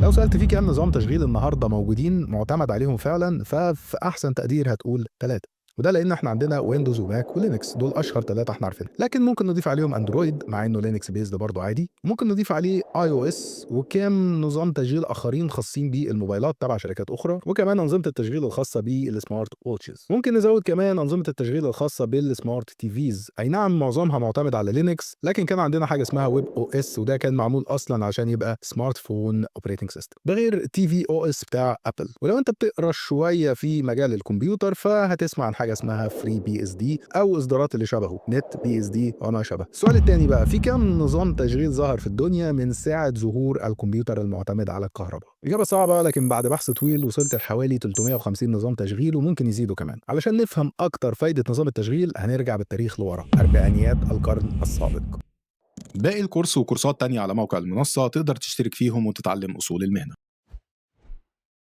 لو سألت في كام نظام تشغيل النهارده موجودين معتمد عليهم فعلا، ففي احسن تقدير هتقول 3، وده لان احنا عندنا Windows و Mac و Linux، دول اشهر 3 احنا عارفينهم. لكن ممكن نضيف عليهم Android مع انه Linux based برضه عادي، ممكن نضيف عليه iOS وكام نظام تشغيل اخرين خاصين بالموبايلات تبع شركات اخرى، وكمان انظمة التشغيل الخاصة بال smart watches. ممكن نزود كمان انظمة التشغيل الخاصة بال smart TVs، اي نعم معظمها معتمد على Linux، لكن كان عندنا حاجة اسمها webOS، وده كان معمول اصلا عشان يبقى smartphone operating system، ده غير tvOS بتاع Apple. ولو انت بتقرا شوية في مجال الكمبيوتر فهتسمع عن حاجة اسمها FreeBSD او اصدارات اللي شبهه NetBSD وما شابه. السؤال الثاني بقى، في كام نظام تشغيل ظهر في الدنيا من ساعة ظهور الكمبيوتر المعتمد على الكهرباء؟ اجابه صعبه، لكن بعد بحث طويل وصلت لحوالي 350 نظام تشغيل، وممكن يزيدوا كمان. علشان نفهم اكتر فايده نظام التشغيل هنرجع بالتاريخ لورا اربعينيات القرن السابق. باقي الكورس وكورسات تانية على موقع المنصة تقدر تشترك فيهم وتتعلم أصول المهنة.